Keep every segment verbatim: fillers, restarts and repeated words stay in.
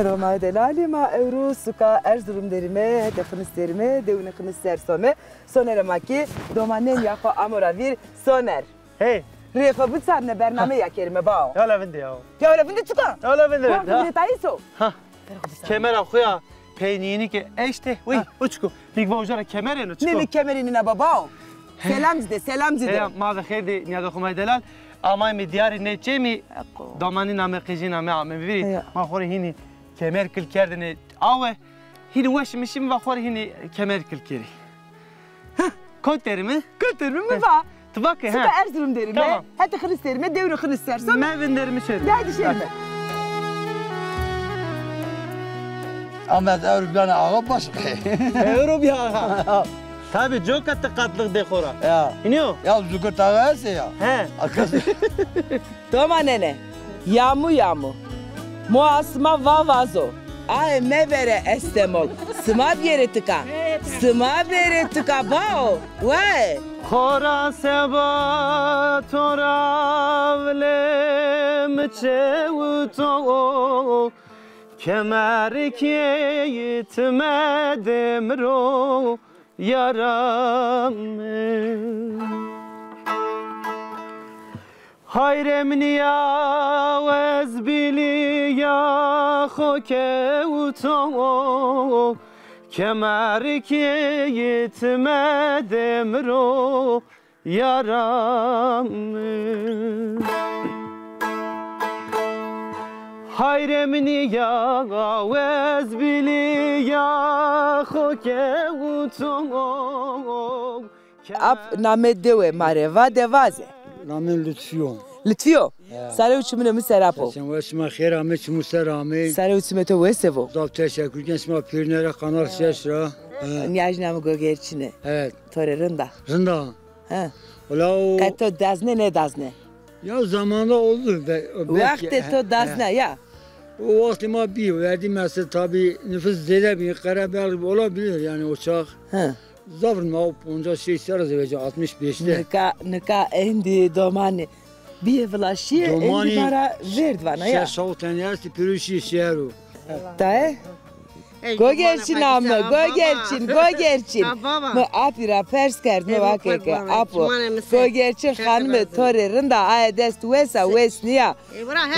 Domanê delalî, ma ewro suka Erzurum derîme, hetê Xinis derîme, dewunê Xinis ser some. Sonerê ma kî domanên ya xo amo ra vîr. Soner. Hey. Rê xo biçarne, bername ya kerîme bao. Yala vinde ya. Yala vinde çika? Yala vinde. Ha, vinde tayîso. Ha. Kemera xo ya peynîyînî ke eşte. Uy, uçku. Lig va uca ra kemerê no çiko. Ne, ne kemerê nîna babao. Selam zî de, selam zî de. Heya, ma ve xêr dî, nîyada xo ma delal. Amayme dîyarî nê çemî. Domanîna me, qijîna me ame vîrî. Ma xo rê hînî kemer kil kerdêne awe. Hînî weş mi şî, mi va xo rê hînî kemer kil kerî. Kot derîme? Kot derîme, mi va. Ti va ke, ha. Suka Erzurum derîme. Tamam. Hetê Xinis derîme, dewunê Xinis ser some. Me vinderîme şerî. De haydî şerîme. Ama ez ewro bîyane axa baş. Ewro bîya axa. Tabî, coka ti qatliq dê xo ra. Ya. Hînî yo? Ya Zugurt axa estê ya. He. Akas. Domanêne, yamu yamu. Moa sima va vazo. Ae mevere Estemol. Sima bierê tika. Sima bierê tika bao. Wae. Xora seba tora vile mi çewto. Kemerikê ti medê mi ro. Yara mi. Hayrê min ya ez bîlîya xo kewto, kemerikê ti medê mi ro, yara mi. Hayrê min ya ez bîlîya xo kewto. Ap, namê dewe ma rê va de vaze. Namê Lutfiyo. Lutfiyo. Ya. Sare û çimunê mi ser apo. Sen weş ma xêr amê, çimû ser amê. Sare û çimê to wese vo. Zaf teşekkür ken şima pêrine ra, Kanal şeş ra. Ha. Niyajna mi Gogerçine. Evet. To rê rind a. Rind a. Ha. Wala o. Qe to dazne nêdazne? Ya zamanda oldu. Be-, belki, wextê to dazne ya. O wextê ma bî, verdî mesela tabi nüfus zêde bî, qerebelix olabilir yani o çax. Hı. Zaf rind, ma o poncas şeş serre zewecî, altmış beşte. Nika, nika endî domanî bîyê vila şîyê, endî ma ra vêrd vana ya. Şeş hawt tenî estî, pêro şîyê şehir o. Tae? Gogerçin ame, Gogerçin, Gogerçin. Mi apî ra pers kerd, mi va ke ke, apo. Gogerçin xanime to rê rind a, aye dest wes a, wes nîya?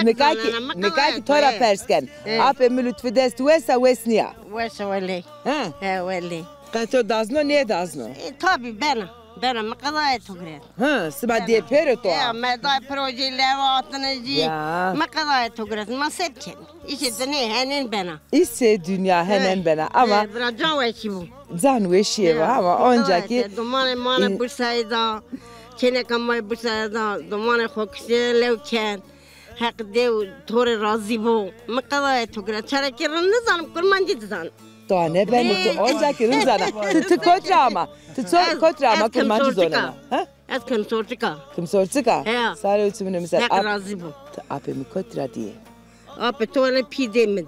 Nika kî, nika kî to ra pers ken. Apê mi Lutfî dest wes a, wes nîya? Wes a welê. He? He, welê. Qe to dazno, nêdazno? E, tabî bena. Bena, mi qedayê to giret. Hı, sima dê pêro to a. Ya, me day projeyî lewa atine jî. Ya. Mi qedayê to giret. Ma se bikin? Îşê dinê henên bena. Îşê dinya henên bena. Ama he, bira can weşî bû. Can weşîye va ama onca kî. Domanê ma ne Bursayê da. Kêneka ma yê Bursayê da. Domanê xo kişîne lew kerd. Heq dew to rê razî bo. Mi qedayê to giret. Çarekî rind nizanim, kurmancî dizanim. To nêbenî, tu onca kî rind zana. Tu, tu kot ra ama? Tu kot ra ama, kurmancî zonena? Ha? Ez Kimsorçik a. Kimsorçik a? Heya. Sare û çimunê mi ser. Heq razî bo. Tu apê mi kot ra dîyê? Apê to wele pîyê dê mi dî.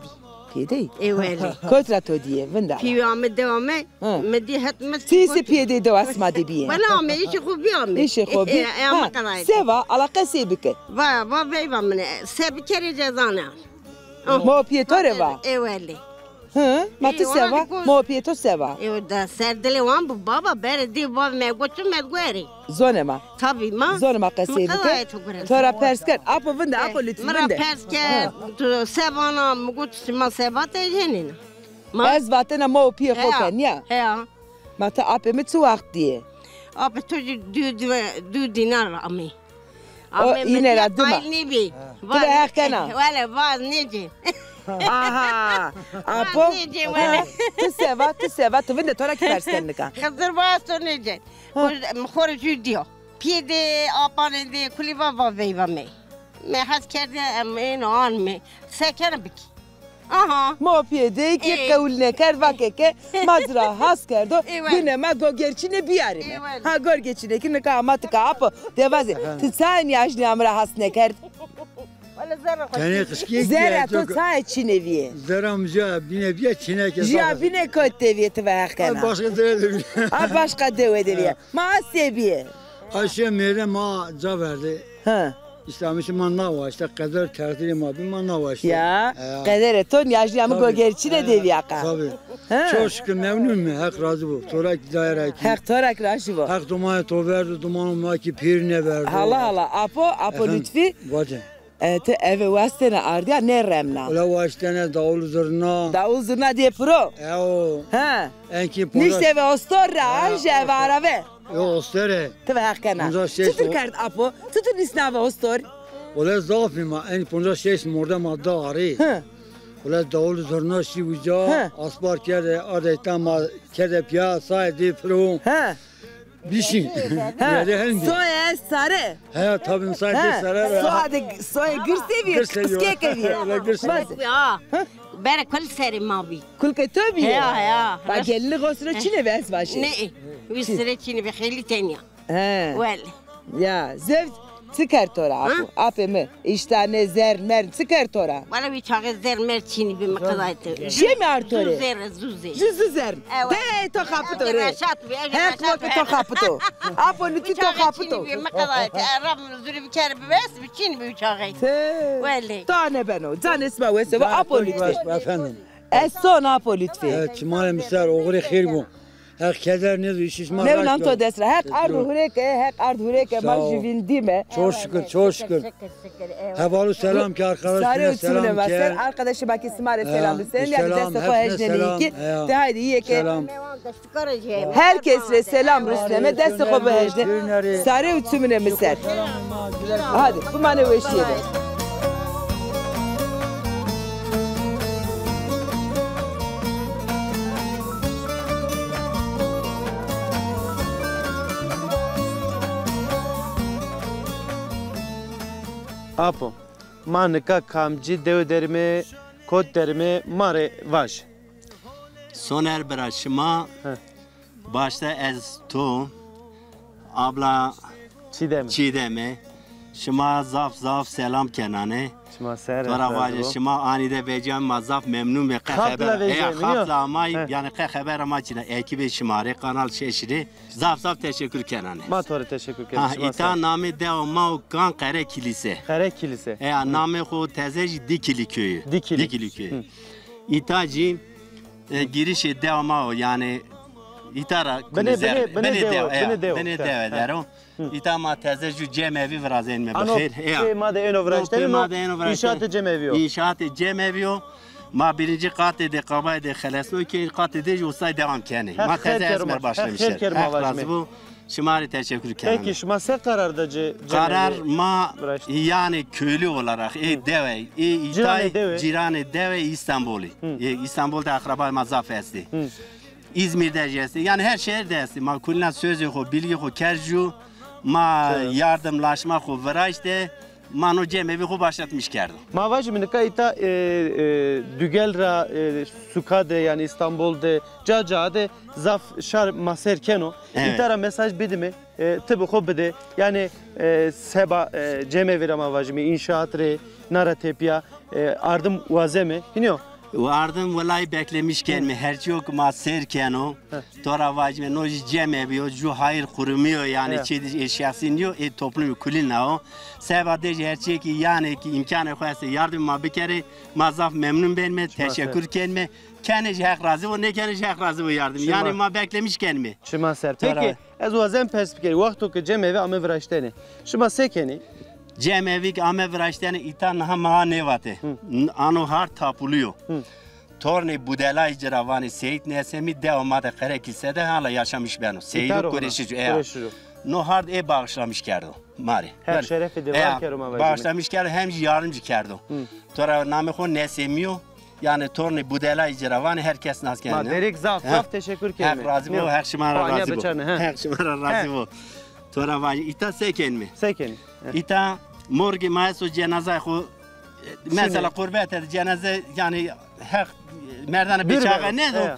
Pîyê dey? Ê welê. Kot ra to dîyê, vinda? Pîyê ame, dewa me. Hı. Mi dî het mi. Ti se pîyê dey dewa sima de bîyê? Wele ame, îşê xo bî ame. Îşê xo bî. E, e, ame qedayê. Seva, ala qesey bike. Va, va veyva min e. Se bikerê cezane. Mo pîyê to rê va? Ê welê. Hı, ma ti seva? Mo pîyê to seva? Ê, da ser dilê wan bû baba, berê dî va me got çi, me guerê. Zonê ma. Tabî ma. Zonê ma qesey bike. To ra pers kerd. Apo vinde, apo lütfü vinde. Mi ra pers kerd. Tu se vana, mi got şima se vatê, henêna. Ma ez vatena ma û pîyê xo ken ya. Heya. Ma ti apê mi çi wext dîyê? Apê to jî du, du, du dînar amê. O îne ra dima. Qayîl nêbî. Ti ve heq kena. Wele vaz nêcê. Aha. Apo. Vaz nêcê wele. Ha, ti seva, ti seva, ti vinde to ra kî pers ken nika. Xizir vaz to nêcê. Ha. Xo, xo rê jû dîyo. Pîyê dê, apanê dê, kulî va, va veyva me. Me hes kerdî, em êno anme. Se kena bikî. Aha. Ma pîyê dey kî qewul nêkerd, va ke ke ma ci ra has kerdo, gune ma Gogerçine biyarîme. Ha, Gogerçine kî nika ama tika apo, de vaze. Ti çayê nîyajnîya mi ra has nêkerd? Tenê qişkî. Zerra to çayê çînê vîyê? Zerra mi jûya bîne bîye, çîneke. Jûya bîne kot de vîyê, ti ve heq kena. Başka zerre de bîye. A başka dewe de vîye. Ma a se bîye? A şîye mêrde ma ca verde. Ha. İşte amişi ma nawaşte, qeder teqdîrê ma bî, ma nawaşte. Ya, qederê to niyajnîya mi gogerçîne devîya qa. Tabii. Ha. Çok şükür memnun mi? Heq razî bo. Tora ki daire ki. Heq tora ki razî bo. Heq domanê to verdo, domanê ma ki pêrîne verdo. Hala hala. Apo, Apo Lütfî. Vace. E, ti eve wastene ardiya ne remna? Ola waştene dawul zurna. Dawul zurna diye piro. Ewo. Ha. Enki ponca. Nişte ve ostor ra, je ve arave. Yo, ostor e. Ti ve heq kena. Çitur kerd Apo? Çitur nisna ve ostor? Ola zaf î ma, en ponca şeş mordem ma da arî. Hı. Ola dawul zurna şî uca, aspar kerde, arde îta ma kerde piya, saye dê piro. Hı. Bişî. Ha, soye sare. He, tabii, müsait bir sare. Soye de, soye girsê vîye, girsê yo. Kıskeke vîye. Öyle girsê. Bas. Ya. Bere kul serê ma bî. Kulke to bîye? Ya, ya. Ba gelini gosro çine ve ez vaşe. Ne, wî sire çine ve xeylî tenya. He. Wel. Ya, zevc çi kerd to ra Apo? Apê mi. Îştane, zern, mern, çi kerd to ra? Wala wî çaxê zern mern çînî bi mi qedayte. Jê mi ard to rê? Zu zerre, zu zerre. Ju zu zern. Ewa. De to xapito rê. Reşat bi, ev Heq reşat mo ke bi. To xapito. Apo Lütfî to xapito. Çînî bi mi qedayte. Eram zurî bi ker bi wes, bi çînî bi çaxê. Te. Wele. To ane beno. Can esma wese, Apo Lütfî. Efendim. Ez son Apo Lütfî. Evet, çimanê mi ser, oxirê xêr bo. Heq keder nêdo, îşê şima raşt bo. Newnan to dest ra. Heq ard hurê ke, Heq ard hurê ke, ma juvîndîme. Çok şükür, çok şükür. Heval û selam ke, arkadaşına selam ke. Arkadaşıma ki sima rê selam rüslenir. Ya dest xo hejnenî ki. De haydi, iyi ki. Selam. Herkes rê selam rüsleme, dest xo bihejne. Sare û çimine mi ser. Hadi, bimane weşîye de. Apo, ma nika kamcî dew derime, kot derime, ma rê vaj. Soner bira, şima, başta ez, to, abla Çiğdem. Çiğdem'e, şima zaf zaf selam kenane. Şima ser. To ra vajî, şima anî de vecîya ma zaf memnun be. Qe xeber. Xapla vecîya, xapla ama, yanî qe xeber ama çîna. Ekîbê şima rê, Kanal Şeş rê zaf zaf teşekkür kenane. Ma to rê teşekkür kenane. Ha, îta namê dewa ma o kan Qere Kilîse. Qere Kilîse. E, namê xo teze jî Dikili köyü. Dikili. Dikili köyü. Îta jî, e, girişê dewa ma o, yanî îta ra binê dewe, binê dewe der o. Îta ma teze jû cemevî virazenîme bi xêr. Ano pê ma de êno viraştene, no înşaatê cemevî yo. Înşaatê cemevî yo. Ma birincî qatê de, qabayê de xelesno ke, qatê de jî osay devam kenê. Ma teze esmer başlamışlar. Heq razî bo. Şima rê teşekkür kename. Peki şima se karar da ci? Karar ma, yanî köylü olarak, ê dewe, ê îtay, cîranê dewe, cîranê dewe Îstanbulî. Ê Îstanbul de akrabayê ma zaf estê. Îzmîr de jî estê. Yanî her şehir de estê. Ma kulîna sözê xo, bilgî xo kerd jû, ma yardımlaşma xo viraşte, ma no cemevî xo başlatmış kerdo. Ma vajîme nika îta, e, e, Dugel ra, e, suka de, yanî Îstanbul de, ca ca de zaf şar ma ser keno. Evet. Îta ra mesaj bidime, e, ti bi xo bide. Yanî, e, seba, e, cemevî ra ma vajîme, înşaat rê, na ra tepîya, e, ardim wazeme. Hînî yo? Ardim wilay beklemiş kenme, her çîyo ke ma ser keno. To ra vajîme, no jî cemevî yo, jû hayır kurumu yo, yanî çî de şexsî nîyo, ê toplumî kulîna o. Seba de jî her çîyê ke yanî ke îmkanê xo estê, yardimê ma bikerê, ma zaf memnun benme, teşekkür kenme. Kenê jî Heq razî bo, nêkenê jî Heq razî bo yardim. Yanî ma beklemiş kenme. Çima ser. Peki, ez wazen pers bikerî, wexto ke cemevî ame viraştene, şima se kenî? Cemevî ke ame viraştene, îta niha ma ha nêvate. Ano hard tapulu yo. Tornê Budelay ci ra vanê Seyîd Nesemî, dewa ma de Qerekilse de hala yaşamış beno. Seyîdo Kureşic o. Eya. No hard ê bağışlamış kerdo ma rê. Her şerefê de var kero ma vajîme. Bağışlamış kerdo, hem jî yardimcî kerdo. To ra namê xo Nesemî yo. Yanî tornê Budelay ci ra vanê, her kes nas kenê. Ma derêk zaf zaf teşekkür kenê. Heq razî bo, Heq şima ra razî bo. Heq şima ra razî bo. To ra vajî, îta se kenîme? Se kenî? Îta morgê ma esto, cenazay xo, e, mesela qurbete de cenaze, yanî Heq merdana bêçaxe nêdo.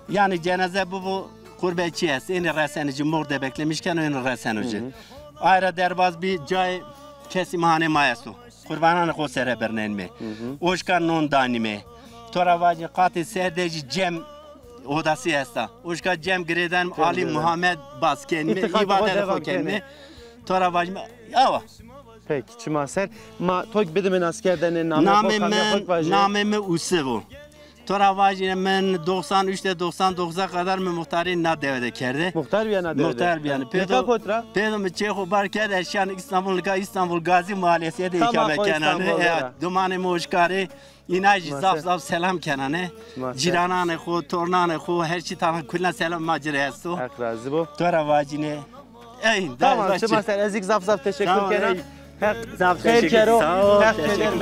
Yanî cenaze bibo, qurbetçî est, ênê reseno ci, morg de beklemiş keno, ênê reseno ci. Ay ra derbaz bî cayê kesî ma hanê ma esto. Qurbananê xo sere birnenîme. Oşka non danîme. To ra vajî qatê ser de jî cem odası esta. Oşka cem girêdanîme, Alî Muhammed bas kenîme, îbadetê xo kenîme. To ra vajîme, awa. Peki, çima ser. Ma to kî bidime naskerdene, namê xo, kamîya xo kî vajê. Namê mi Usiv o. To ra vajîne, min doksan üç de doksan dokuz kadar mi muxtarî na dewe de kerde. Muxtar bîya na dewe de? Muxtar bîya. Nika kot ra? Pêdo mi çê xo bar kerd, ez şîyan Îstanbul, nika Îstanbul Gazi Mahallesi de îkame kenane. Domanê mi Oşkarê, înan jî zaf zaf selam kenane. Cîrananê xo, tornanê xo, her çî talan kulîna selam ma ci rê esto. Heq razî bo. To ra vajîne. Ey, tamam, çima ser, ez kî zaf zaf teşekkür kena. Heq xeyr kero. Sağ ol. Heq keder.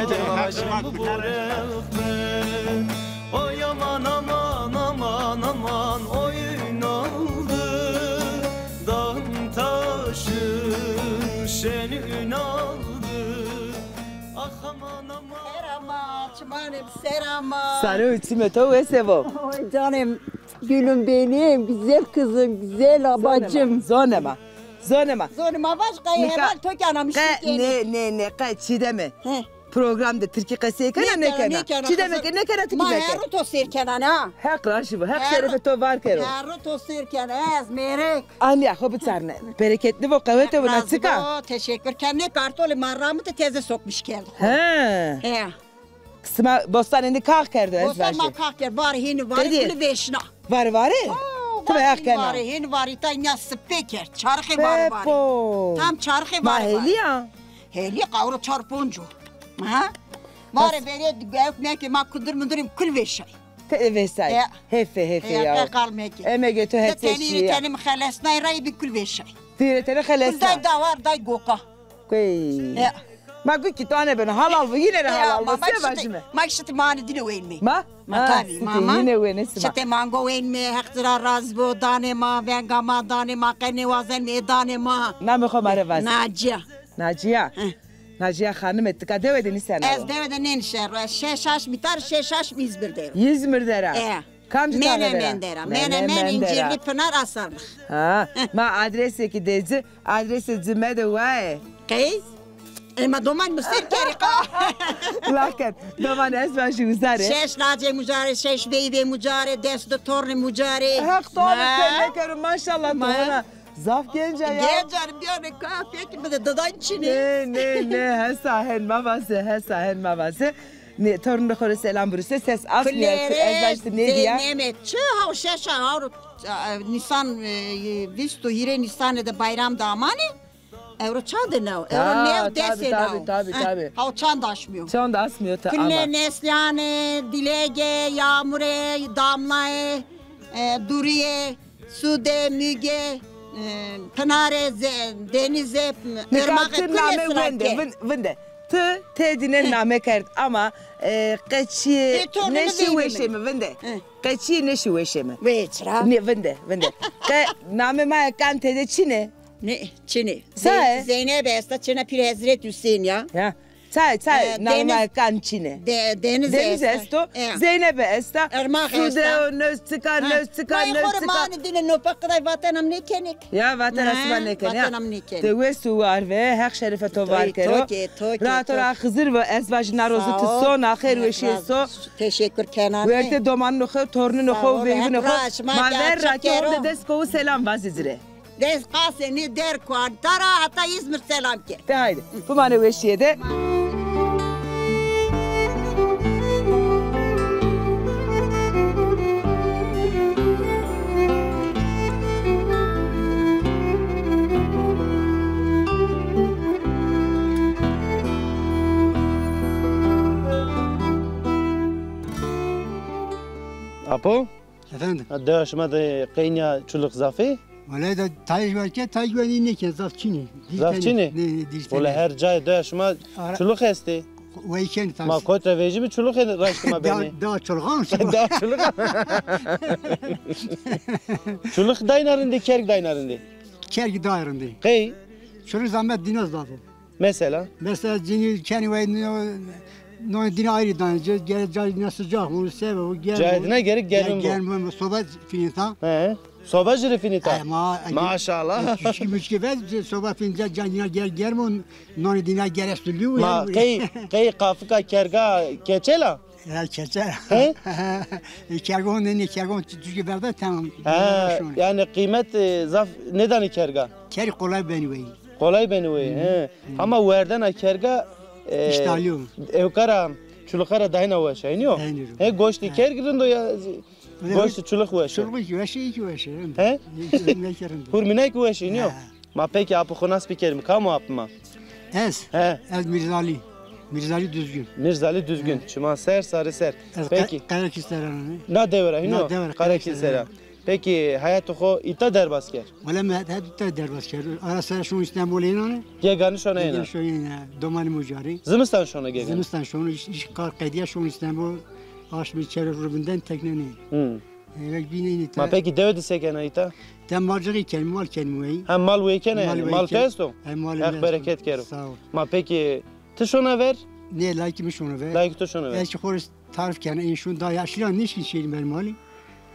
Oy aman aman aman aman, oyun oldu, dağın taşın şenün oldu. Ah aman aman. Ser ama, çimanê mi ser ama. Sare û çimê to wes ebo. Oy canım, gülüm benim, güzel kızım, güzel bacım. Zonê ma. Zonê ma. Zonê ma vaj, qey heval to kî anamiş kenê. Nê, nê, nê, qe Çîdeme. He. Program de tirkî qesey kena, nêkena? Nêkena, nêkena. Çîdeme ke nêkena, tirkî nêkena. Ma her ro to sêr kenane ha. Heq razî bo, Heq şerefê to var kero. Her ro to sêr kena, ez mêrik. Anîya xo biçarne. Bereketli bo, qewete bo, na çik a? Teşekkür. Kenê kartolê ma ramite teze sokmuş kerdo. He. He. Sima bostanê êndî kax kerdo, ez vajî. Bostan ma kax kerd, varê hênî varê kulî vêşna. Varê varê? Ti be Heq kena. Varê hênî varê, îta nîya sipê kerd, çarixê varê varê. Tam çarixê varê varê. Ma hêlî ya? Hêlî, qawro çar ponc o. Ha? Varê verê ewk meke ma kundir mundirîm kul vêşay. Te vêsay. Hefe hefe ya. Qe qal meke. Emegê to hete şîya. Tenê tenê mi xelesnay, rayê bî kul vêşay. Têre tenê xelesna. Kul day dawar, day goka. Qey. Ma gu kî to anebeno, halal bo, yîne rê halal bo, se vajîme. Ma şitî ma anê dîne weynme. Ma? Ma tabî, ma, ma. Yîne wêne sima. Şitê mango weynme, Heq ci ra razî bo, danê ma, venga ma danê ma, qe nêwazenme, ê danê ma. Namê xo ma rê vaze. Nacîya. Nacîya? Nacîya xanime, ti ka dewe de nîsena ro? Ez dewe de nênîşen ro, ez şeş aşm îta ra, şeş aşm Îzmir de ro. Îzmir de ra? E. Kamcî taxe de ra? Menemen de ra. Menemen, Încirli Pınar, Asarlık. Ha, ma adresê kî dê ci, adresê ci mede waye. Qey? E, ma doman mi sêr kerî qa. Lakin, doman ez vajî uza rê. Şeş lacê mi uca rê, şeş veyvê mi uca rê, des di tornê mi uca rê. Heq to mi kêr nêkero, maşallah, to vana. Zaf genc a ya. Genc a, bîyane ka, peki mi de didan çinê. Nê, nê, nê, hesa hen ma vaze, hesa hen ma vaze. Nê, tornê xo rê selam biruse, ses asmîya, ez vajî ti nêdîya. Zeyneme, çi haw şeş a, haw, e, Nîsan, e, vîst û hîrê Nîsanê de bayram de amanê. Ewro çand ê new? Ewro new des ê new. Tabî, tabî, tabî. Haw çand aşmîyo. Çand asmîyo ti ama. Kulîne Neslihanê, Dilege, Yağmurê, Damlayê, e, Durîye, Sude, Müge, e, Pınarê, Denizê, Irmağê, kulê sira ke. Vinde, vinde. Ti têdîne name kerd ama, e, qeçîyê nêşî weşê mi, vinde. Qeçîyê nêşî weşê mi. Wê çira? Nê, vinde, vinde. Qe namê ma kan têde çin ê? Nê, çin ê. Sa ê? Zeynep esta, çina Pîr Hezret Hüseyin ya. Ya. Çay, çay, e, namê ma kan çin ê. Deniz, Deniz esto. Zeynep esta. Irmaq esta. Sude o, nöz çika, nöz çika, nöz çika. Ma xo rê ma anê dîne nopa, qiday vatena mi nêkenê. Ya, vatena sima nêkenê ya. Vatena mi nêkenê. Ti wes û war ve, Heq şerefê to var kero. Ra to ra Xizir ve, ez vajî na rozu ti sona, xêr weşîye so. Teşekkür kenan. Werte domanino xo, tornino xo, veyvino xo. Ma ver ra ke honde des kowu selam vaze ci rê. Des qasê nê derg kuan ta ra heta Îzmir selam ke. De haydi. Bimane weşîye de. Apo? Efendim? Ha, dewa şima de qey nîya çulix zaf ê? Wele de tayê ji wer ke, tayê ji wer nê nêken, zaf çin ê. Zaf çin ê? Nê, nê, dîr tenê. Wele her cayê dewa şima çulix estê. Wey kenî tabii. Ma kot ra vejîme çulixê raştî ma benê. Da, da çulixan. Da çulixan. Çulix dayna rindê, kerg dayna rindê? Kerg dayna rindê. Qey? Çulix zahmet dîna zaf o. Mesela? Mesela cinî kenî wey no, no dîna ayrî danê. Gere cayê dîna sıcak mı, onu sever, o germ. Cayê dîna gerek germ bo. Germ bo, soba finîta. He. Soba jü rê finîta. He, ma, maşallah. Çuşkî muşkî ver, soba finîta, cayê dîna ger-, germ o, nonê dîna gere sulî. Ma qey, qey qafika kerga keçel a? Ya, keçel. He? E, kergon ne, ne kergon, çuşkî verda, tamam. Ha, yani qîmet, e, zaf nêdanê kerga? Kerî kolay benî wey. Qolay benê weyî, he. Ama werdena kerga, e, ewka ra, çuluxa ra dayna weş a, hînî yo? He, goştê kerg rind o ya, goştê çulix weş o? Çulix kî weş ê, kî weş ê, rind o. He? Hurmînay kî weş ê, hînî yo? Ma pekî apo xo nas bikerîme, kam o apê ma? Ez? He. Ez Mîrzalî. Mîrzalî Duzgin. Mîrzalî Duzgin. He. Çiman ser, sarî ser. Ez Qerekîl ser ra. Na dewe ra, hînî yo? Na dewe ra, Qerekîl ser ra. Pekî heyatê xo îta derbas kerd? Wele mi heyatê îta derbas kerd. Ara sira şono Îstanbul ênane. Gegane şono êna? Gegane şono êna. Domanê mi carî. Zimistan şono gegane? Zimistan şono, îş, îş kar qedîya şono Îstanbul. Aşmî çerek ro vindên teknenê. Hı. Êvek bînê îta. Ma pekî dewe de se kena îta? Îta malcixî kenî, mal kenî weyî. Ha, mal weyî kena yanî? Mal weyî kenî. Mal to esto? He, mal mi esto. Heq bereket kero. Sağ ol. Ma pekî ti şona ver? Nê, layikê mi şona ver. Layikê to şona ver. Ez kî xo rê tarîf kena, în şon daha yaşlı ya, nêşkîn şîyên ber malî.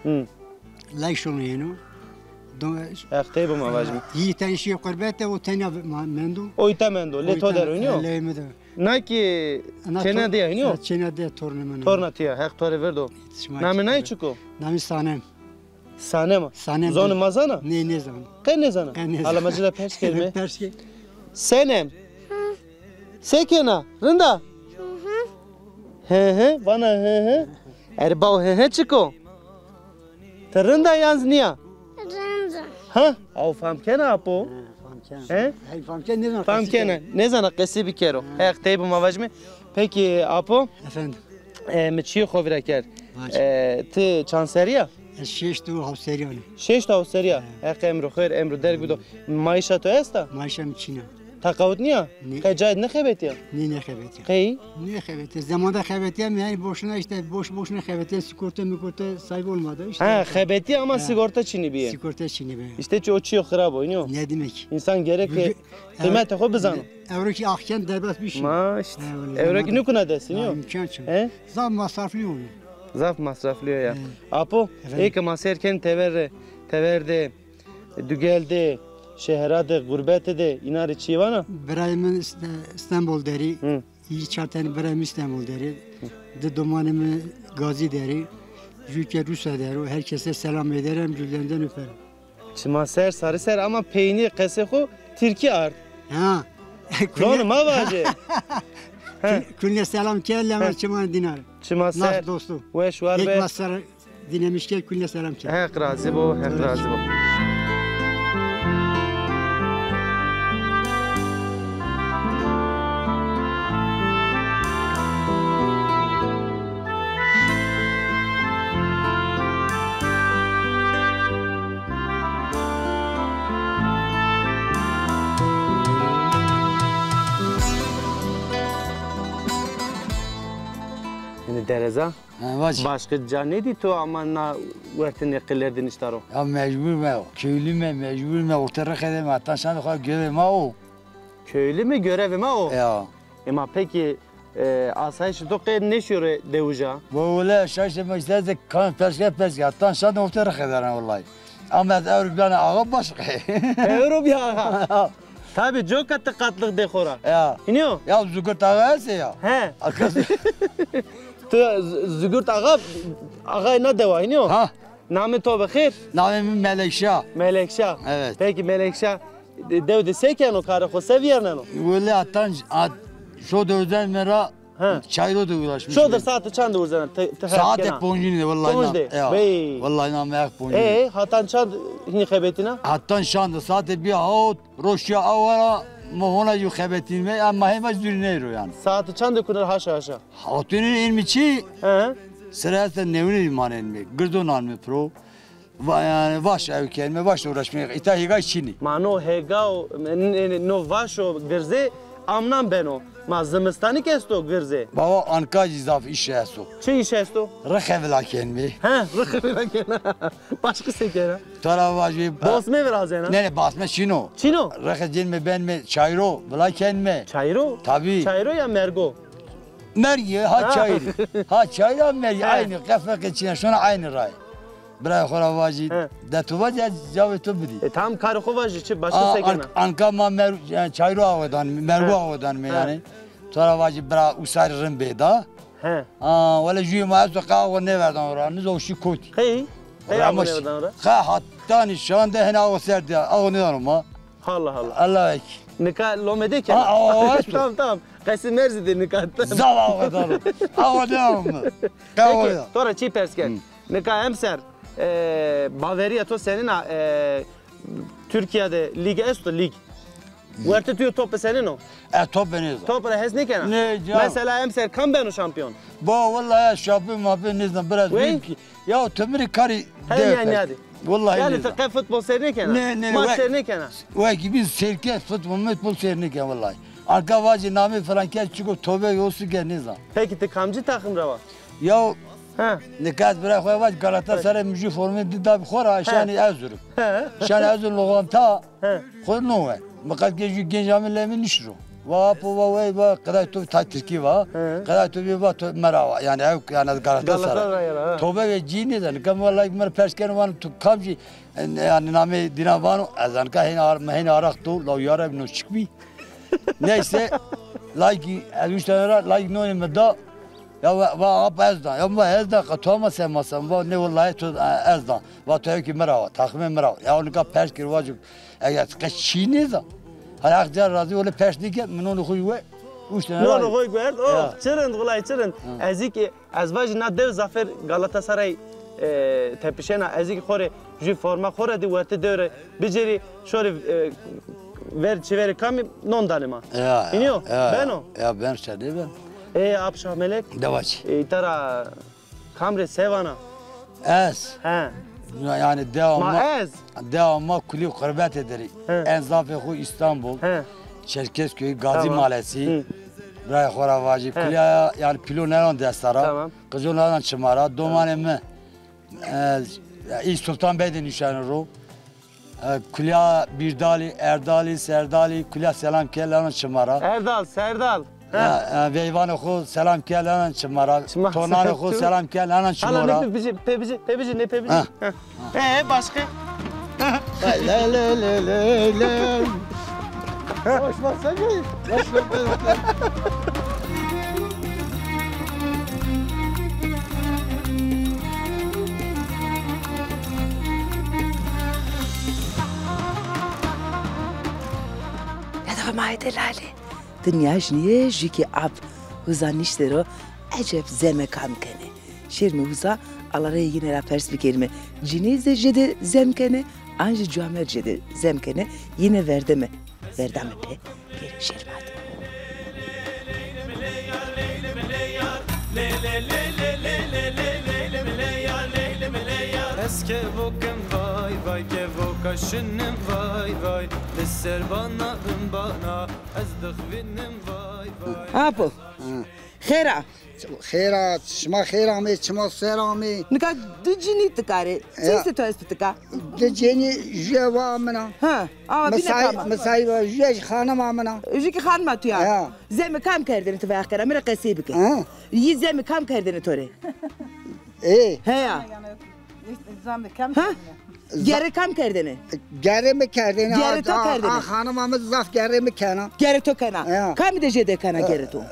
Hı. Layik şono yeno. Heq tey bo ma vajîme. Yî tenî şîyê qurbete, o tenya mendo. O îta mendo, lê to der o, hînî yo? Lê mi der o. Na kî çêna de ya, hînî yo? Çêna de, tornê min o. Torna to ya, Heq to rê verdo. Namê nay çik o? Namê Sanem. Sanem a? Sanem. Zonê ma zana? Nê, nêzana. Qe nêzana? Qe nêzana. Hala ma ci ra pers kerîme. Pers ke. Senem. Se kena? Rind a? Hi hi. Vana hi hi. Erê bawo, hi hi çik o? Ti rind a yan zî nîya? Rind a. Ha? Aw fam kena apo? Ha, fam kena. He? Hey, fam kena, nêzana qesî kena. Nêzana qesî bikero. Ha. Heq tey bo ma vajîme. Pekî apo? Efendim. E, mi çîyê xo vîra kerd. Vaj. E, ti çand serrî ya? Ez şeşt û hewt serrî yanî. Şeşt û hewt serrî ya. He. Heq emro xêr, emro derg bido. Mayîşa to esta? Mayîşa mi çin a. Teqawut nîya? Nê. Qey cayê nêxebetîya? Nê, nêxebetîya. Qey? Nêxebetîya. Zamanda xebetîya mi, yanî boşuna îşte, boş boşuna xebetîya, sigorta mikorta sahip olmadı. İşte ha, xebetîya ama sigorta çinî bîye. Sigorta çinî bîye. Îşte çi o çîyo xirab o, hînî yo? Ne demek? Însan gerek ke qîmetê xo bizano. Ewro kî axken derbas bî şî. Ma îşte. Ewro kî nêkuna dest, hînî yo? Îmkan çin. He? Zaf masraflî yo. Zaf masraflî yo ya. He. Apo, ey ke ma seyr kenî tever de, tever de, dugel de, şehra de, gurbete de, înan rê çîyê vana? Birayê mi Îst-, Îstanbul der î. Hı. Yî çar tenî birayê mi Îstanbul der î. Di domanê mi Gazî der î. Jû ke Rûsya der o. Herkese selam ederim, gözlerinden öperim. Çima ser, sarî ser ama peynî qesê xo tirkî ard. Ha. Zonê ma vaje. Kul-, kulîne selam ke, lema çiman dînar. Çima ser. Nas dostu. Weş war be. Yek ma ser dinlemiş ke, kulîne selam ke. Heq razî bo, Heq razî bo. Yanî dereza? Ha, vac. Başka ca nêdî to ama na wertê qiller de nişta ro? Ya mecbur me, köylü me, mecbur me, orta rixede me, hatan şan xo görevê ma o. Köylü me, görevê ma o? Ya. Ema peki, e, asayişê to qey nêşîyo rê dewija? Wele asayişê ma îşte kan peske peske, hatan şan orta rixede ren wellahî. Ama ez ewro bîyane axa başka. Ewro bî axa. Tabî, coka ti qatlix dê xo ra. Ya. Hînî yo? Ya Zugurt Axa estê ya. He. Arkadaş. Tu Z-, Zugurt Axa, axayê na dewa, hînî yo? Ha. Namê to bi xêr? Namê mi Melekşa. Melekşa. Evet. Peki Melekşa, de-, dew de se keno, karê xo se vîyerneno? Wele hatan, at, şo dewzen mi ra. He. Çayro de uğraşmış. Şodir saete çand de urzena? Saate poncîne de, wellahî. Ponc de. Ya. Bey. Wellahî na meq poncîne. E, hatan çand hînî xebetîna? Hatan şan de saate bî hawt, roşya awara, mi hona jû xebetînme, ama hema zûrî neyro yanî. Saate çand de kuner haşa haşa? Hatunun ilmi çi? He. Sira esta newine manenme, girdo nanme pro. Va-, yanî vaş ew kelîme, vaş uğraşmaya. Îta hêgay çinî. Ma no hêga o, n-, n-, no vaş o girzê, amnan beno. Ma zimistanî kî esto girzê. Baba, anka jî zaf îş esto. Çi îş esto? Rixe vila kelîme. He, rixe vila kena. Başka se kena? Tara vajî. Basme virazena? Ne, ne, basme çin o. Çin o? Rixe cinme benme çayro, vila kelîme. Çayro? Tabî. Çayro ya mergo? Mergî, ha çayîrî. Ha çayîrî, ha mergî. He. Aynî, qe ferqê çin a, şona aynî ray. Birayê xo ra vajî, he, de to vajî, ez cewabê to bidî. E, tam karê xo vajî, çi başka se kena? An-, anka ma mer-, yanî çayîro awedanîme, mergo awedanîme yanî. To ra vajî bira usarî rind bê da. He. A, wele jûyê ma esto qe awe nêverdan ra, nizo şî kotî. Qey? Qey awe nêverdan ra? Qe hatanî şan de hene awe ser de, awe nêdano ma. Allah Allah. Allah ek. Nika lome de kena. Ha, awa, awa, esto. Tamam, tamam. Qesî merzî de nika. Zava awa dano. Awa devam mı? Peki, to ra çî pers ken. Hı. Nika emser, e, baveriya to senîn a, e, Türkiye de lig esto, lig? Wertê tu yo top senîn o? E, top nêzan. Top ra hes nêkena? Nê, can. Mesela emser kam beno şampiyon? Ba, wallahi ya şampiyon mapyon nêzan, biraz. Wey? Bilmiyorum ki. Ya, tu mi rê karî. He, de yani, hadi. Wallahi. Yani nêzan. Ti qe futbol ser nêkena? Nê, nê, maç ser nêkena? Wekî biz serkes futbol, futbol ser nêken wallahi. Arka vacî namê filan kes çiko tobe yosu ke nêzan. Peki ti kamcî takım ra wa? Ya, he, nika ez bira xo vac Galatasaray mi jû formê di da bi xo ra, şanî Erzurum. He. Şanî Erzurum loxanta. He. Xo no we. Mi qet ke jû genc amê lê mi nişiro. Va apo, va wey, va qeday to ta Tirkî va. He. Qeday to bî va to mera va. Yani ew, yani Galatasaray. Galatasaray ra, ha. Tobe ve cî nêzan. Nika mi va layik mi ra pers keno, vano tu kamcî, yani namê dîna vano, ez nika hên ar-, mi hên araq do, law ya Reb no çik bî. Neyse, layikî, ez üç tane ra, layik nonê mi da. Ya va, va ap ez da. Ya va ez da, qe to ama sen masen. Va ne, wallahi to, e, ez da. Va to ew ki mi ra wa, takımê mi ra wa. Ya nika pers kir vacik. Eger qe çî nêza. Hala Heq ca razî, wele pers nêkerd, mi nonê xo we, üç tane ra. Nonê xo werd, oh, çi rind, wulay çi rind. Hı. Ez ki, ez vajî na dew zafêr Galatasaray, e, tepişena, ez ki xo rê jû forma xo ra dî wertê dew rê bicêrî, şorî, e, ver çiverê kamî non danê ma. Ya, ya. Hînî yo? Ya, ya. Beno? Ya, ben şedê ben. E, Ap Şahmelek? Dewa çi? E, îta ra Kam rê se vana? Ez. He. Yani dewa ma, ma ez. Dewa ma kulî qurbetê derî. He. En zafê xo İstanbul. He. Çerkezköy, Gazi Mahallesi. Tamam. Hı. Birayê xo ra vacî. He. Kulîya yani pîlo nêran desta ra. Tamam. Qico nêran çima ra. Domanê mi, e, î Sultan Bey de nişeno ro. E, Kulya Bîrdalî, Erdalî, Serdalî, Kulya selam ke lenan çima ra. Erdal, Serdal. Ha. Ya, e, veyvanê xo selam ke lenan çima ra. Çima ra. Tonanê xo selam ke lenan çima ra. Hala ne pebicî, pebicî, pebicî, ne pebicî? Ha. Ha. E, başka? Lay lay lay lay lay. Hoş bak sen gel. Hoş bak, bak, bak. Ya da ma ede lale. Dinya jî nîyê jû kî ap uza nişte ro, eceb zeme kam kenê? Şêrme uza, ala reyê yîne ra pers bikerîme. Cinî zî jêde zem kenê, an jî cuamer jêde zem kenê, yîne verdeme. Verdame pê, pêro şêrme hadi. Ez kevokim vay vay, kevoka şinim vay vay, li ser bana bin bana, ez dixwînim vay vay. Apo. Hı. Xêr a. Xêr a, şima xêr amê, çima ser amê. Nika di cinî ti karê. Ya. Çi hîsê to esto tika? Di cinî, jûye wa min a. Ha, ama bîne kam a? Misayî wa, jûye jî xanima min a. Jû kî xanima tu ya. Ya. Zemê kam kerdêne ti veq kena, mi rê qesey bike. Ha. Yî zemê kam kerdêne to rê? Ê. Heya. Zam kam kerdêne? Gerê kam kerdêne? Gerê mi kerdêne. Gerê to kerdêne. A, a, xanima mi zaf gerê mi kena. Gerê to kena. Ya. Kamî de jêde kena gerê to?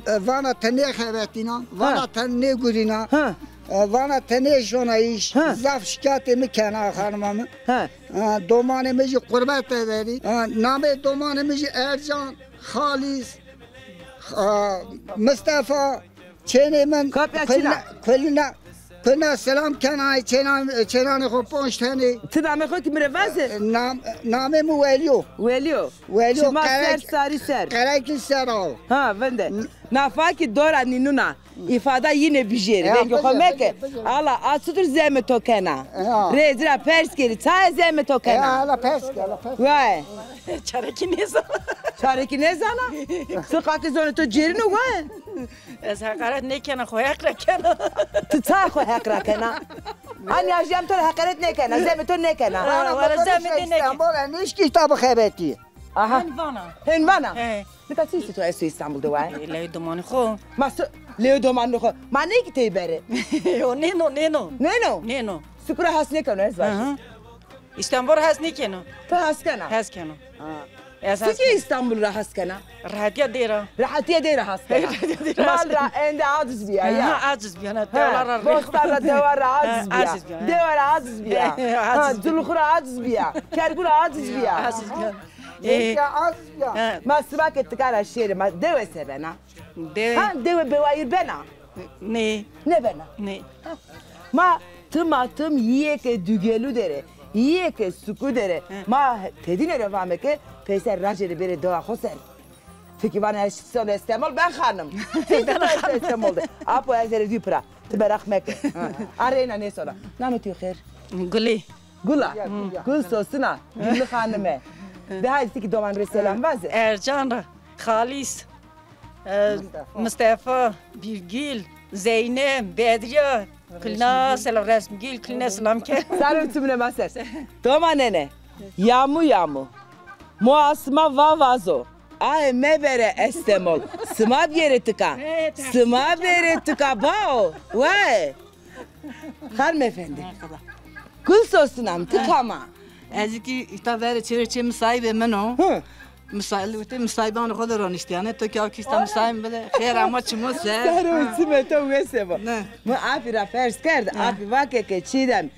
E, vana te nêxebetîna, vana te nêgurîna. Ha. E, vana te nêşona îş. Ha. Zaf şikayetê mi kena xanima mi. Ha. E, domanê mi jî qurbete derî. E, namê domanê mi jî Ercan, Xalîs, e, Mistefa. Çênê min. Kapya çina? Kulina, kulina, kulina selam kenay, çênan, çênanê xo ponc tenê. Ti namê xo kî mi rê vaze? Nam, namê mi Welî yo. Welî yo. Welî yo. Çima ser, sarî ser. Qerekî ser a. Ha, vinde. Nafa kî dora nînûn a. Îfada yîne bijêrî. Vengê xo meke. Ala, a çitur zemê to kena? Rê ci ra pers kerî, çaye zemê to kena? Ala pers ke, ala pers. Vay. Çarekî nêzana. Çarekî nêzana? Ti qakî zonê to cêrîno vay. Ez heqaret nêkena, xo heq ra kena. Ti ça xo heq ra kena? Anî ajîyam to rê heqaret nêkena, zemê to nêkena. Ha, wala zemê de nêkena. Îstanbul, e, nêşkî ta bixebetî. Aha. Hên vana. Hên vana? He. Nika çi hîsê to esto Îstanbul de wa? E, lewê domanê xo. Ma so, lewê domanê xo. Ma nê kî tey berê? Yo, nêno, nêno. Nêno? Nêno. Sukura has nêkeno ez vajî. Aha. Îstanbul has nêkeno. Ti has kena? Has keno. Ha. Ez Ti kî Îstanbul ra hes kena? Rehetîya dê ra. Rehetîya dê ra hes kena. Rehetîya dê ra hes kena. Mal ra ende aciz bîya ya. Ha, aciz bîya, ne, dewa ra. Bostan ra, dewa ra aciz bîya. Ha, aciz bîya, ha. Dewa ra aciz bîya. Ha, aciz bîya. Culxu ra aciz bîya. Kergu ra aciz bîya. Aciz bîya. Neyse, aciz bîya. Ha. Ma sima ke tika ra şêrê, ma dewe se bena? Dewe. Ha, dewe bewayîr bena? Nê. Nêbena. Nê. Ha. Ma tim a tim yîyê ke dugêlu der ê, yîyê ke suku der ê. He. Ma tedîne ra vame ke peyser racê rê bêrê dewa xo ser. Ti kî vanê ez son Estemol, ben xanim. Ti zî esto Estemol de. Apo ez ê rê dû pira. Ti meraq meke. Ha. A reyna nêsona. Namê to xêr? Gulî. Gula. Gul sosina. Güllü xanime. De haydi ti kî doman rê selam vaze. Ercan ra. Xalîs. E, Mistefa. Mistefa, Bîrgîl, Zeynep, Bedrîya, kulîna selam, Resmgîl, kulîne selam ke. Sare û çimune ma ser. Doma nene, yamu yamu. Moa sima va vazo. Ae mebere Estemol. Sima bêrê tika. Sima bêrê tika bao. Wae. Xanım efendi. Merhaba. Gul sosinam, ti kam a? Ez kî îta verê çêrê çê misayibê min o. Hı. Misayibê, wextê misayîbanê xo de roniştîyane. To kî aw kî îta misayîb bide. Xêr ama çimo ser. Sare û çimê to wese bo. Ne. Mi afî ra pers kerd. Hı. Afî vake ke Çîdem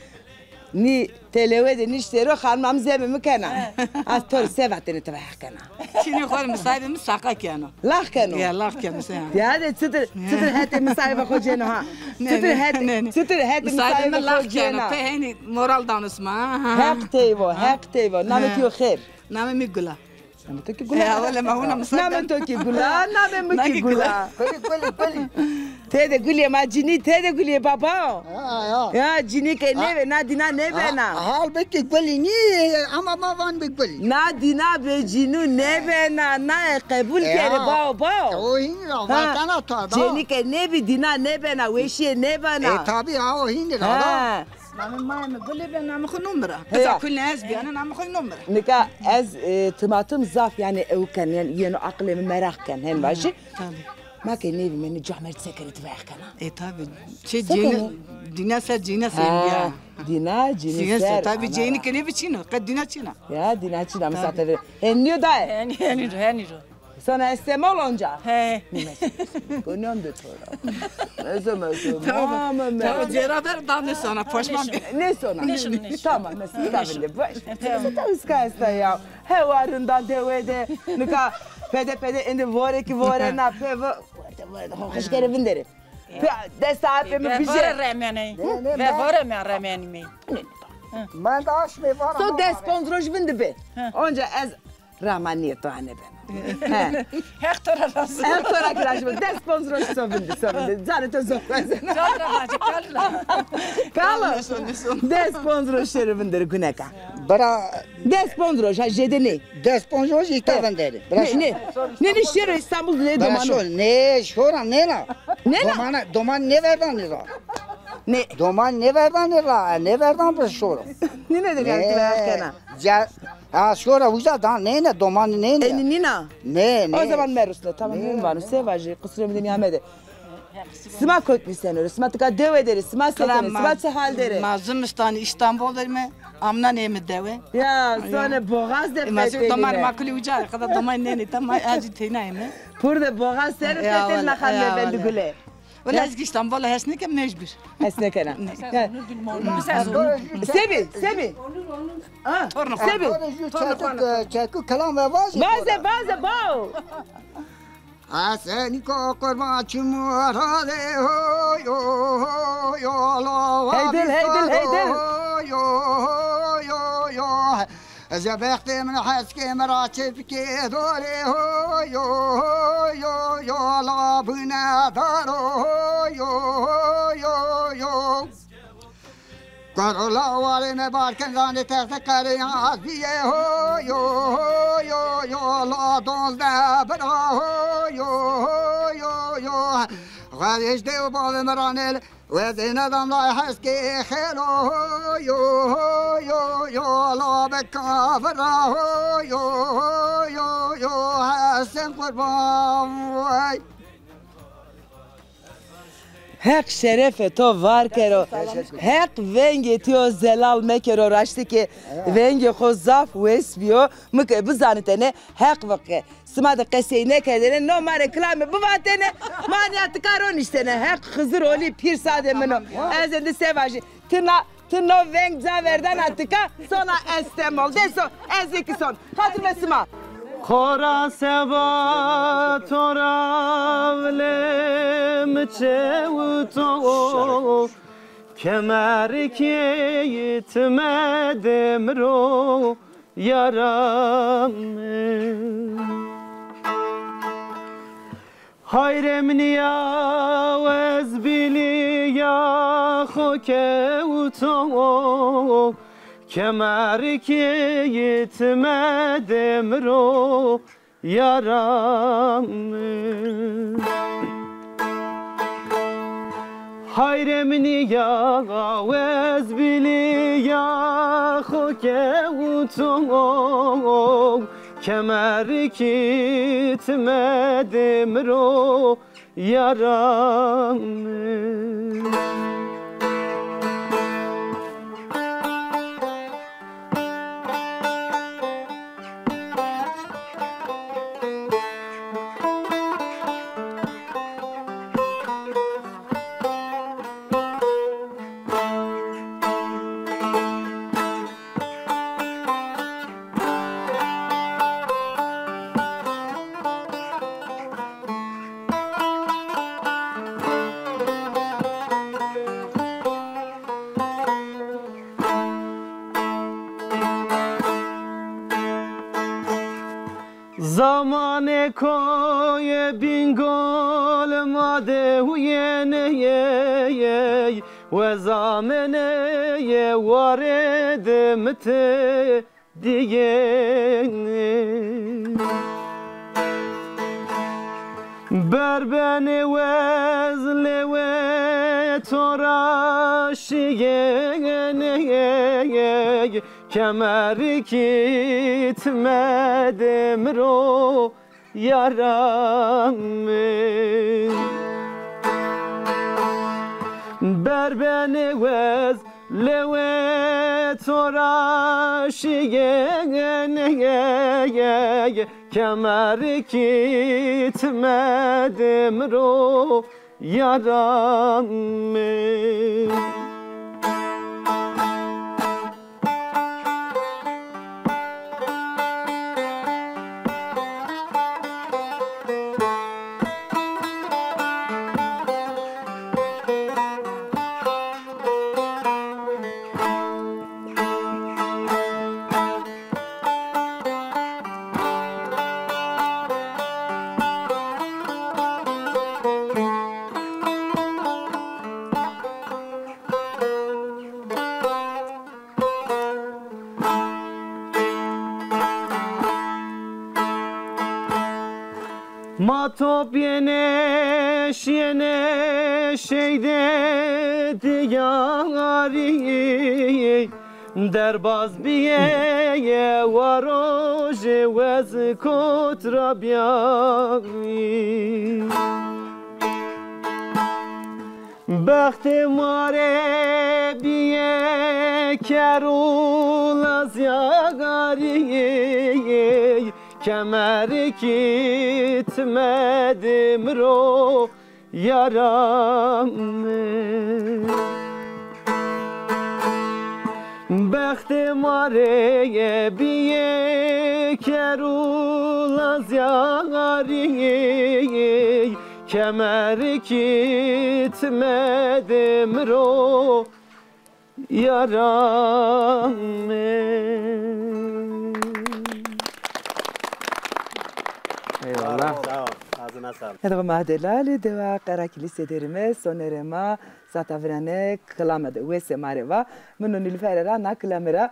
nî telewe de niştê ro, xanima mi zemê mi kena. Hı. Az to rê se vatêne ti va Heq kena. Çinî xo rê misayîbê mi saqa keno. Lax keno. Ya, lax keno se ya. Ya de çitir, çitir hetê misayîba xo cêno ha. Çitir hetê, çitir hetê misayîba xo cêna. Misayîbê mi lax keno. Pe henî moral dano sima, ha, ha. Heq tey vo, Heq tey vo. Namê to yo xêr. Namê mi Gula. Namê to kî Gula. Ya, wele ma hona misayîb. Namê to kî Gula, namê mi kî Gula. Gulî, gulî, gulî. Tede gulîyê ma cinî, tede gulîyê baba. Ha, ya. Ya, cinî ke nêvê, na dîna nêbena. Ha, halbukî gulî nîyê, ama ma van bi gulî. Na dîna bê cinû nêbena, naye qebul kerê, bao, bao. O hînî ra vatena ta da. Cinî ke nêbî dîna nêbena, weşîye nêbena. E, tabî, ha, o hînî ra da. Ha. Namê mayê mi Gulî be, namê xo no mi ra. Heya. Biza kulîne ez bîyane, namê xo no mi ra. Nika ez, e, timatim zaf, yanî, ew ken, yanî, yeno aqilê mi meraq ken, hen vajî. Tabî. Ma ke nêvî, menî camêrd se kerê, ti va Heq kena. E, tabî. Çê cênî, dîna ser cênî ser bîya. Dîna cênî ser, tabî, cênî ke nêvî çin o. Qet dîna çin a. Ya, dîna çin a, misafir. Henî yo daye. Henî, henî ro, henî ro. Sana Estemol onca. He. Gönlüm de tora. Meso, meso. Tamam. Tamam, cêra ver, daha ne sana, poşman. Ne sana? Tamam, meso, tamam. Baş. Tamam. Tamam, iska esta ya. Hewa rinda dewe de. Nika pede pede indi vore ki vore na pe vo-, vore de, vore de, hoş kere vindere. Pe, dest apê mi bije. Vore remenê. Ve vore me remenî mi. Ma da aşmê vara. So des ponc roj vindi bi. Onca ez ramanîye to ane ben. Heq to ra razî. Heq to ra kî razî bo. Des ponc roj so vindi, so vindi. Canê to zor. Can ra razî, kal ra. Kal. Des ponc roj şêrê vindere guneka. Bira. Des ponc roj, ha, jêde nê. Des ponc roj îta vinderê. Bira şo. Nê, nê. Nê, nê, şêro Îstanbul de doman o. Bira şo, nê, şora nêna. Nêna? Doman, doman nêverdanê ra. Nê. Doman nêverdanê ra, nêverdan bira şora. Nîne de yanî ti ver kena. Ha, şora uca da nêne, doman nêne. Enî nîna? Nê, nê. O zaman merusne, tamam, nê, nê vano, se vajî, qusurê mi de nîyamede. Sima kotî senor ê, sima tika dewe der ê, sima se kenê, sima çi hal der ê? Ma zimistanî Îstanbul der ime, amnan ême dewe. Ya, sonê boğaz de fetelîme. Ma zî doman ma kulî uca rê, qeda doman nênê, ta ma acî teyna ême. Pur de boğaz ser fetelîna xanime bendî Gule. Wele ez kî Îstanbul hes nêkem, mecbur. Hes nêkena. Sebi, sebi. Torno. Sebi. Çekû kelam ve vaze. Vaze, vaze, bao. Esenîko qurban çimû ra de ho yo ho yo lo. Hey dil, hey dil, hey dil. Ho yo ho yo yo. Ez ya bextê min heskê mi ra çepikê dorê ho yo ho yo yo la bine daro ho yo ho yo yo. Karo lawarê me barken zanê texte qerê azbîye ho yo ho yo yo la donzde bira ho yo ho yo yo. Xerêj de û bavê mi ra nêl wezêne damlay heskê xêlo ho yo ho yo yo la be kafira ho yo ho yo yo Hesen qurban vay. Heq şerefê to var kero. Heq vengê to zelal mekero. Raştî ke vengê xo zaf wes bîyo. Mi ke bizanitene Heq veke. Sima de qesey nêkerdêne, no ma rê kilame bivatêne, ma nîya tika roniştêne. Heq Xizir Olî pîr sadê min o. Ez êndî se vajî? Ti na, ti no veng ca verdana tika, sona Estemol. De so, ez ê kî son. Xatir be sima. Xora seba to ra vile mi çewto, kemerikî ti medê mi ro. Yara mi. Hayrê min ya ez bilîya xo kewto, kemerikî ti medê mi ro. Yara mi. Hayrê min ya ez bilîya xo kewto, kemerikî ti medê mi ro. Yara mi. Zamanê koyê Bîngol ma de huyêne yey, we zamenê yê warê de mi te dîyêne. Berbenê wez lewê to ra şîyêne yey, kemerikî ti medê mi ro. Yara mi. Berbenê wez lewê to ra şîyêne yey, kemerikî ti medê mi ro. Yara mi. Ma topyêne şîyêne şeyde diyarî, derbaz bîye wa rojê wez kot ra bîyarî. Bextê ma rê bîye ker û lazîyarî, kemerikî ti medê mi ro, yara mi. Bextê ma rê bîye ker û lazîyarî, kemerikî ti medê mi ro, yara mi. Eyvallah. Sağ ol. Ağzına sağlık. Hede ma delalî dewa Qerakilîsê derîme, sonerê ma zata virane kilame de wesê ma rê va. Min û Nilüferê ra na kilame ra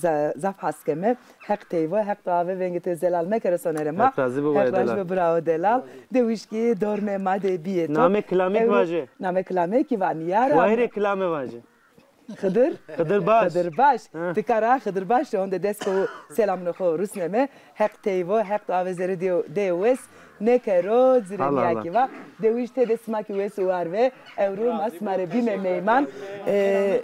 za-, zaf has keme. Heq tey vo, Heq to ave vengê to zelal mekero sonerê ma. Heq razî bo, Heq razî bo, bravo delal. De wişkî dormê ma de bîye to. Namê kilamê kî vaje. Namê kilamê kî vanî yara. Wayirê kilame vaje. Xidir? Xidir Baş. Xidir Baş. Hı. Tika ra Xidir Baş de honde dest xo selamûnê xo rusneme. Heq tey vo, Heq do avê zerê dê, dê wes nêkero, zirê nîya kî va. Dewij tede sima kî wes û war ve. Ewro ma sima rê bîme meyman. E,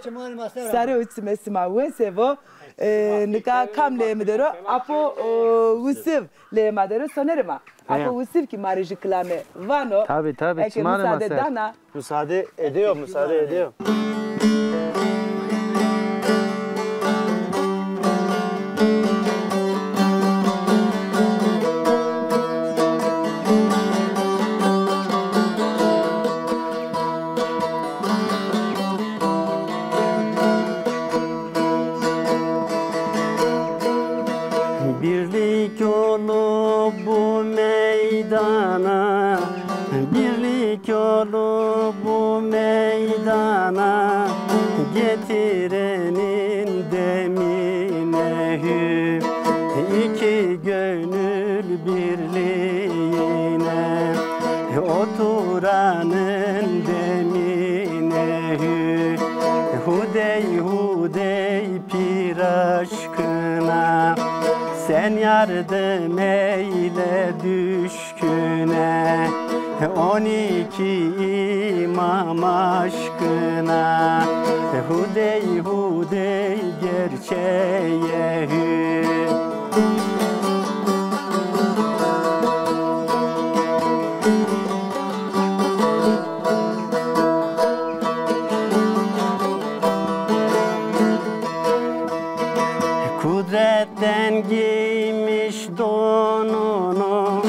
sare û çimê sima wes vo. E, nika kam leyê mi der o? Apo, o, Wisiv leyê ma der o, sonerê ma. Apo Wisiv kî ma rê jû kilame vano. Tabî, tabî, çimanê ma ser. Eke musade dana. Musade edê yo, musade edê yo. Birlik olup bu meydana, birlik olup bu meydana getirenin demine hü. İki gönül birliğine oturanın demine hü. Hudey hudey pir aşkına sen yardım eyle düşküne. On iki imam aşkına hudey hudey gerçeğe hü. Kudretten giymiş donunu,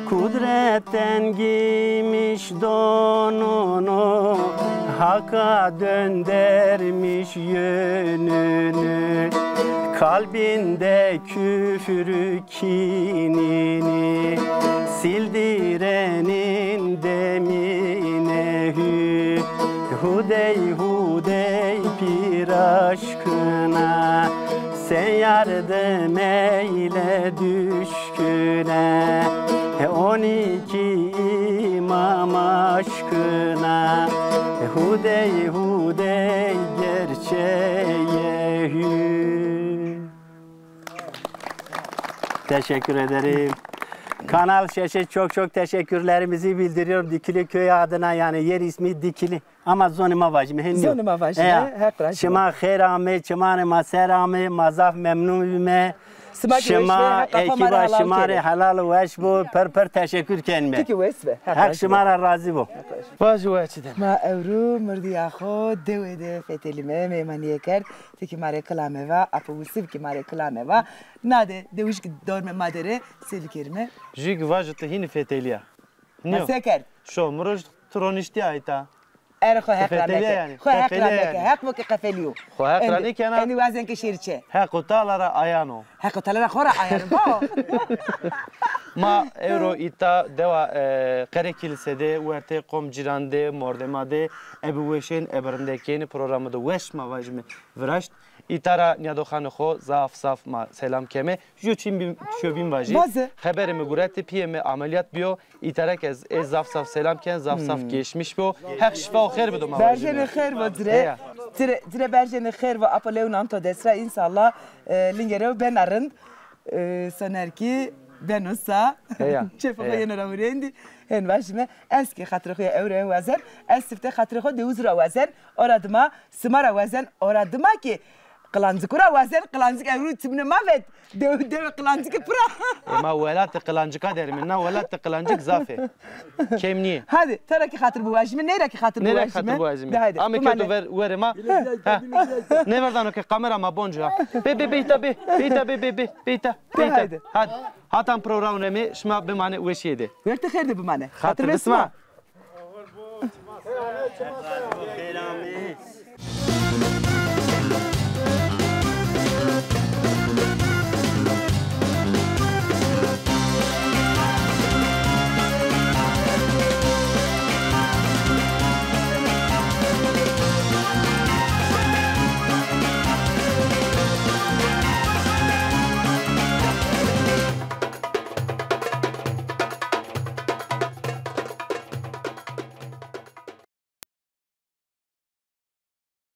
kudretten giymiş donunu, Hak'a döndermiş yönünü. Kalbinde küfrü kinini sildirenin demine hü. Hudey hudey pir aşkına sen yardım eyle düşküne. On iki imam aşkına hudey hudey gerçeğe hü. Teşekkür ederim. Kanal Şeş'e çok çok teşekkürlerimizi bildiriyorum. Dikili köy adına, yani yer ismi Dikili. Ama zonê ma vajîme, hên nîyo. Zonê ma vajîme, heq ra. Şima xêr amê, çimanê ma ser amê, ma zaf memnun bîme. Şima, ekîba şima rê helal û weş bo, pir pir teşekkür kenîme. Ti kî wes be. Heq şima ra razî bo. Vajî weçî de. Ma ewro mirdîya xo dewe de fetelîme, meymanîye kerd. Ti kî ma rê kilame va, Apo Wisiv kî ma rê kilame va. Na de dewij kî dormê ma der ê, se bikerîme? Jû kî vajo ti hînî fetelîya. Nîyo. Ma se kerd? Şo, mi roj ti roniştîya îta. Ere xo heq ra meke. Xo heq ra meke. Heq bo ke qefelîyo. Xo heq ra nêkena. Endî wazen ke şêrî çe. Heq û tala ra ayan o. Heq û tala ra xo ra ayan o. Ma ewro îta dewa, e, Qerekilîse de, wertê qom cîran de, mordema de, ebe weşên, ebe rindekên programî de weş ma vajîme viraşt. Îta ra nîyadoxanê xo zaf zaf ma selam keme. Jû çîn bîn, çîyo bîn vajî. Vaze. Xeberê mi guretî, pîyê mi amelîyat bîyo. Îta ra kî ez ê zaf zaf selam ken, zaf zaf geçmiş bo. Heq şîfa û xêr bido ma vajîme. Berjenê xêr bo ci rê. Heya. Ci rê, ci rê berjenê xêr bo, apo lew nan to dest ra, înşallah, e, lingê rew bena rind. E, soner kî beno sa. Heya. Çepê xo yeno ra hurêndî. Hên vajîme, ez kî xatirê xo ya ewro en wazen, ez sifte xatirê xo dewij ra wazen. Ora dima sima ra wazen, ora dima kî Qilancikû ra wazen, Qilancik ewro çimnê ma vet. Dew, dewê Qilancikî pir a. E, ma welatê Qilancika der îme. Na welatê Qilancik zaf ê. Kêm nîyê. Hadi, to ra kî xatir biwajîme, ney ra kî xatir biwajîme. Ney ra kî xatir biwajîme. De haydi. Ame ke to ver, werê ma. Ha. Nêverdano ke kamera ma bonc a. Bê, bê, bê îta bê. Bê îta bê, bê, bê. Bê îta. Bê îta. Hadi. Hatan programê mi, şima bimanê weşîye de. Wertê xêr de bimanê. Xatir bi sima.